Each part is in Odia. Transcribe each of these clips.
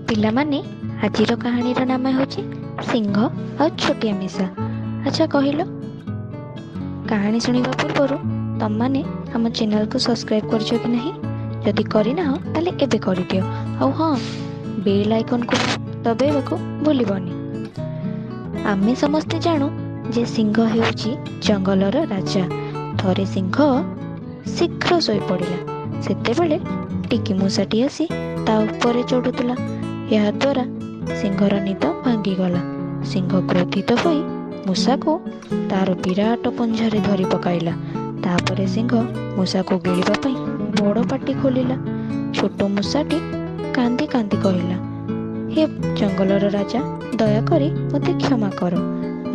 ପିଲାମାନେ, ଆଜିର କାହାଣୀର ନାମ ହେଉଛି ସିଂହ ଆଉ ଛୋଟିଆ ମିଶା। ଆଚ୍ଛା କହିଲ, କାହାଣୀ ଶୁଣିବା ପୂର୍ବରୁ ତମମାନେ ଆମ ଚ୍ୟାନେଲକୁ ସବସ୍କ୍ରାଇବ୍ କରିଛ କି ନାହିଁ? ଯଦି କରିନାହ, ତାହେଲେ ଏବେ କରିଦିଅ। ଆଉ ହଁ, ବେଲ୍ ଆଇକନ୍କୁ ଦବାଇବାକୁ ଭୁଲିବନି। ଆମେ ସମସ୍ତେ ଜାଣୁ ଯେ ସିଂହ ହେଉଛି ଜଙ୍ଗଲର ରାଜା। ଥରେ ସିଂହ ଶୀଘ୍ର ଶୋଇପଡ଼ିଲା। ସେତେବେଳେ ଟିକି ମୂଷାଟି ଆସି ତା ଉପରେ ଚଢ଼ୁଥିଲା। ଏହାଦ୍ୱାରା ସିଂହର ନିଦ ଭାଙ୍ଗିଗଲା। ସିଂହ କ୍ରୋଧିତ ହୋଇ ମୂଷାକୁ ତାର ବିରାଟ ପଞ୍ଝାରେ ଧରି ପକାଇଲା। ତାପରେ ସିଂହ ମୂଷାକୁ ଗିଳିବା ପାଇଁ ବଡ଼ ପାଟି ଖୋଲିଲା। ଛୋଟ ମୂଷାଟି କାନ୍ଦି କାନ୍ଦି କହିଲା, ହେ ଜଙ୍ଗଲର ରାଜା, ଦୟାକରି ମୋତେ କ୍ଷମା କର।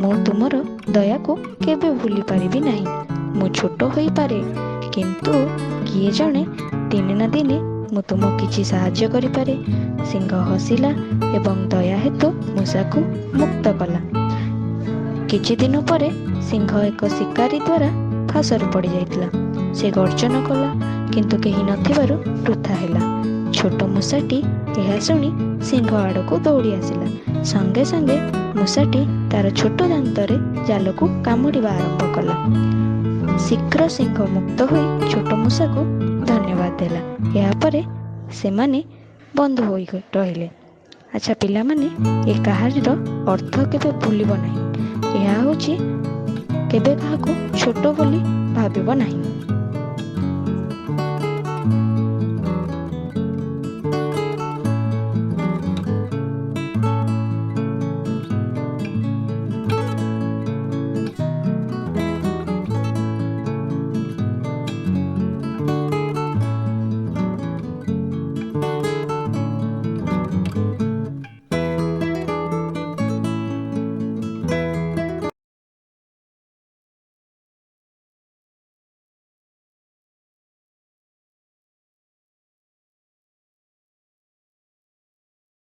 ମୁଁ ତୁମର ଦୟାକୁ କେବେ ଭୁଲି ପାରିବି ନାହିଁ। ମୁଁ ଛୋଟ ହୋଇପାରେ, କିନ୍ତୁ କିଏ ଜାଣେ, ଦିନେ ନା ଦିନେ ମୁଁ ତୁମ କିଛି ସାହାଯ୍ୟ କରିପାରେ। ସିଂହ ହସିଲା ଏବଂ ଦୟା ହେତୁ ମୂଷାକୁ ମୁକ୍ତ କଲା। କିଛି ଦିନ ପରେ ସିଂହ ଏକ ଶିକାରୀ ଦ୍ୱାରା ଫାଶରେ ପଡ଼ିଯାଇଥିଲା। ସେ ଗର୍ଜନ କଲା, କିନ୍ତୁ କେହି ନଥିବାରୁ ବୃଥା ହେଲା। ଛୋଟ ମୂଷାଟି ଏହା ଶୁଣି ସିଂହ ଆଡ଼କୁ ଦୌଡ଼ି ଆସିଲା। ସଙ୍ଗେ ସଙ୍ଗେ ମୂଷାଟି ତାର ଛୋଟ ଦାନ୍ତରେ ଜାଲକୁ କାମୁଡ଼ିବା ଆରମ୍ଭ କଲା। ଶୀଘ୍ର ସିଂହ ମୁକ୍ତ ହୋଇ ଛୋଟ ମୂଷାକୁ ଧନ୍ୟବାଦ ଦେଲା। ଏହାପରେ ସେମାନେ ବନ୍ଧୁ ହୋଇ ରହିଲେ। ଆଚ୍ଛା ପିଲାମାନେ, ଏ କାହାଣୀର ଅର୍ଥ କେବେ ଭୁଲିବ ନାହିଁ। ଏହା ହେଉଛି, କେବେ କାହାକୁ ଛୋଟ ବୋଲି ଭାବିବ ନାହିଁ।